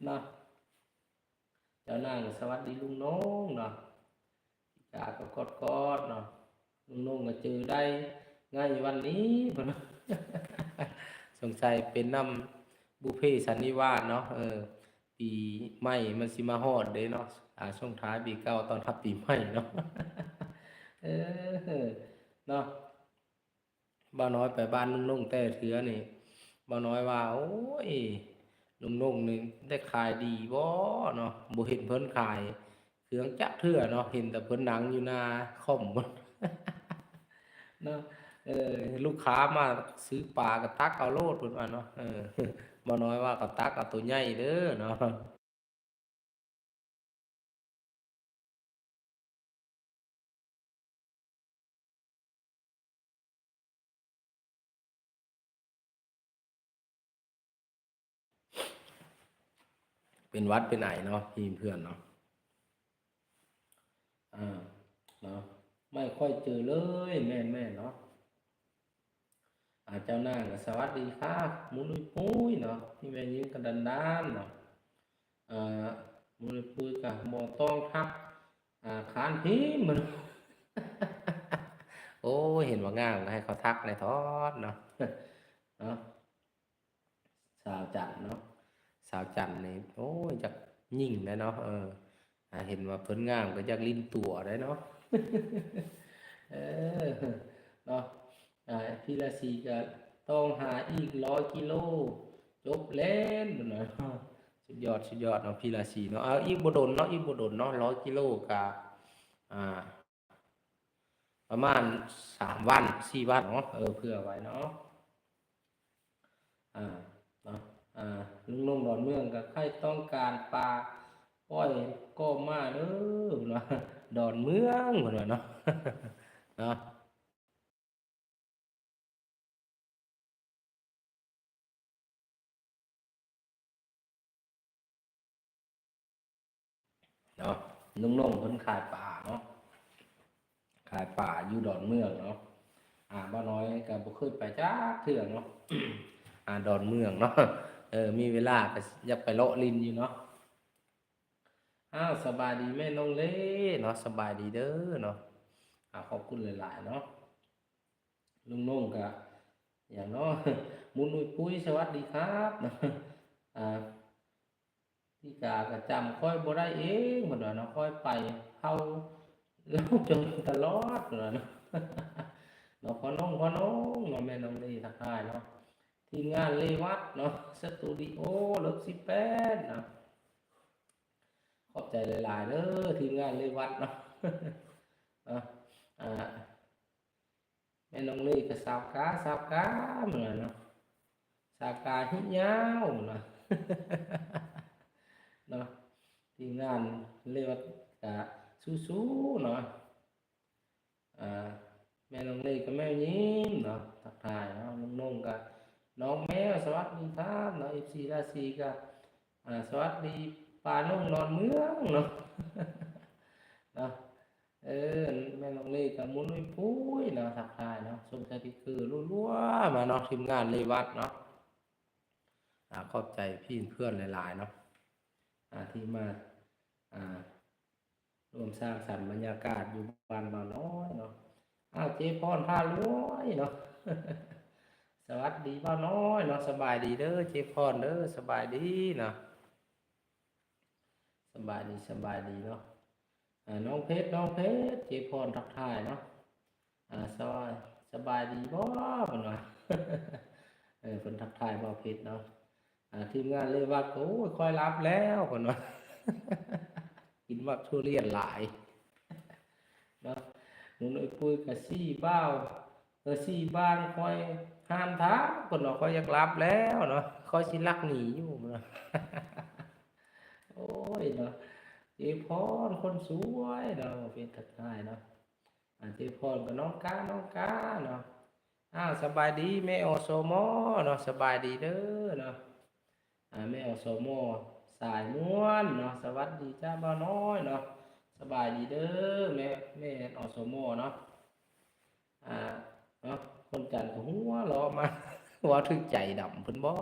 ເນາະ. ເຈົ້ານາງກໍສະຫວັດດີລຸງນົງເນາະ, ກາກໍກອດໆເນາະ, ລຸງນົງກໍຈື່ໄດ້ໄງວັນນີ້ເພິ່ນວ່າ. ສົງໄສເປັນນຳບຸບເພສັນນິວາດເນາະ. ເອີ ປີໃໝ່ມັນຊິມາຮອດເດ້ເນາະ, ອາ ສົ່ງທ້າຍປີເກົ່າຕ້ອນຮັບປີໃໝ່ເນາະ. ເອີ ເນາະ. ບ່າວນ້ອຍໄປບ້ານລຸງນົງແຕ່ເທື່ອນີ້ ບ່າວນ້ອຍວ່າ ໂອ້ຍ ລຸງນົງນີ້ໄດ້ຂາຍດີບໍ່ເນາະ, ບໍ່ເຫັນເພິ່ນຂາຍເຄື່ອງຈັກເທື່ອເນາະ, ເຫັນແຕ່ເພິ່ນນັ່ງຢູ່ໜ້າຄອມເນາະ. ເອີ ລູກຄ້າມາຊື້ປາກໍຕັກເອົາໂລດເພິ່ນວ່າເນາະ. ເອີ ບ່າວນ້ອຍວ່າກໍຕັກເອົາໂຕໃຫຍ່ເດີເນາະ. ເປັນຫວັດເປັນໄອເນາະ ພີ່ເພື່ອນເນາະ. ອາ ເນາະ ໄມ່ຄ່ອຍເຈີເລີຍ ແມ່ນໆເນາະ. ອາ ເຈົ້ານາງກໍສະຫວັດດີຄ່ະ ໝູນອຸຍປຸຍເນາະ, ພີ່ແມ່ຍິງກໍດັນດານເນາະ. ອາ ໝູນອຸຍປຸຍກໍບໍ່ຕ້ອງທັກ ອາ ຄານພິມ. ໂອ້ຍ ເຫັນວ່າງາມກໍໃຫ້ເຂົາທັກແດ່ທອດເນາະ ເນາະ. ສາວຈັນເນາະ ສາວຈັນນີ້ ໂອ້ຍ ຢາກຍິງແດ່ເນາະ. ເອີ ອາ ເຫັນວ່າເພິ່ນງາມກໍຢາກຫຼິ້ນຕົວະໄດ໋ເນາະ. ເອີ ເນາະ ອາ ພີ່ລາສີກໍຕ້ອງຫາອີກຮ້ອຍກິໂລ ຈົບແລ້ວເນາະ. ສຸດຍອດ ສຸດຍອດເນາະ ພີ່ລາສີເນາະ. ເອົາ ອີກບໍ່ດົນເນາະ ອີກບໍ່ດົນເນາະ ຮ້ອຍກິໂລກໍ ອາ ປະມານສາມວັນ ສີ່ວັນເນາະ. ເອີ ເຜື່ອໄວ້ເນາະ. ອາ ເນາະ ອາ ລຸງນົງດອນເມືອງກໍໃຄ່ຕ້ອງການປາ ປ່ອຍກໍມາເດີ ເນາະ ດອນເມືອງ ເພິ່ນວ່າເນາະ ເນາະ. ເນາະ ລຸງນົງເພິ່ນຂາຍປາເນາະ ຂາຍປາຢູ່ດອນເມືອງເນາະ. ອາ ບ່າວນ້ອຍກໍບໍ່ເຄີຍໄປຈັກເທື່ອເນາະ ອາ ດອນເມືອງເນາະ. ເອີ ມີເວລາກໍຢາກໄປເລາະຫຼິ້ນຢູ່ເນາະ. ອ້າວ ສະບາຍດີແມ່ນ້ອງເລເນາະ ສະບາຍດີເດີເນາະ. ອາ ຂອບຄຸນຫຼາຍໆເນາະ. ລຸງນົງກະຫຍັງເນາະ ໝູນອຸຍປຸຍ ສະຫວັດດີຄັບ ອາ ທີ່ກາກະຈຳຂ້ອຍບໍ່ໄດ້ເອງ ເພິ່ນວ່າເນາະ ຂ້ອຍໄປເຮົາລາວຈົນຕະຫຼອດ ເພິ່ນວ່າເນາະ ເນາະ. ພໍ່ນ້ອງ ພໍ່ນ້ອງເນາະ ແມ່ນ້ອງເລທັກທາຍເນາະ ທີມງານເລວັດເນາະ ສະຕູດິໂອເລີບສິບແປດເນາະ. ຂອບໃຈຫຼາຍໆເດີ ທີມງານເລວັດເນາະ ເນາະ ອາ ແມ່ນ້ອງເລກໍສາວກາ ສາວກາເນາະ ສາວກາຮີຍາວເນາະ ເນາະ. ທີມງານເລວັດກະສູ້ໆເນາະ. ອາ ແມ່ນ້ອງເລກັບແມ່ຍິ້ມເນາະ ທັກທາຍເນາະ. ນ້ອງໆກະ ນ້ອງແມວ ສະຫວັດດີຄັບເນາະ. ເອັບຊີລາສີກະ ອາ ສະຫວັດດີປ້ານ້ອງດອນເມືອງເນາະ ເນາະ. ເອີ ແມ່ນ້ອງເລກັບໝູນອຸຍປຸຍເນາະ ທັກທາຍເນາະ ສົ່ງສະຕິກເກີລົວໆມາເນາະ ທີມງານເລວັດເນາະ. ອາ ຂອບໃຈພີ່ເພື່ອນຫຼາຍໆເນາະ ອາ ທີ່ມາ ອາ ຮ່ວມສ້າງສັນບັນຍາກາດຢູ່ບ້ານບ່າວນ້ອຍເນາະ. ອ້າວ ເຈພອນພາລວຍເນາະ ສະຫວັດດີບ່າວນ້ອຍເນາະ ສະບາຍດີເດີ ເຈພອນເດີ ສະບາຍດີເນາະ. ສະບາຍດີ ສະບາຍດີເນາະ. ອາ ນ້ອງເພັດ ນ້ອງເພັດ ເຈພອນທັກທາຍເນາະ. ອາ ສະບາຍ ສະບາຍດີບໍ່ ເພິ່ນວ່າ ເອີ ເພິ່ນທັກທາຍບ່າວເພັດເນາະ. ອາ ທີມງານເລວັດ ໂອ້ຍ ຂ້ອຍຫຼັບແລ້ວ ເພິ່ນວ່າ ກິນໝາກທຸລຽນຫຼາຍເນາະ. ໜູນ້ອຍປຸ້ຍກະຊີ້ບ່າວ ເອີ ຊີ້ບ້ານຂ້ອຍຫ້າມທາງ ເພິ່ນວ່າ ຂ້ອຍຢາກຫຼັບແລ້ວເນາະ ຂ້ອຍຊິລັກໜີຢູ່ ເພິ່ນວ່າ. ໂອ້ຍເນາະ ເຈພອນຄົນສວຍເນາະ ເປັນທັກທາຍເນາະ. ອາ ເຈພອນກໍນ້ອງກາ ນ້ອງກາເນາະ. ອາ ສະບາຍດີແມ່ ອສມ ເນາະ ສະບາຍດີເດີເນາະ. ອາ ແມ່ ອສມ ສາຍມ່ວນເນາະ ສະຫວັດດີຈ້າບ່າວນ້ອຍເນາະ ສະບາຍດີເດີແມ່ ແມ່ ອສມ ເນາະ. ອາ ເນາະ ຄົນຈັນກໍຫົວເລາະມາ ເວົ້າຖືກໃຈດຳເພິ່ນບໍ່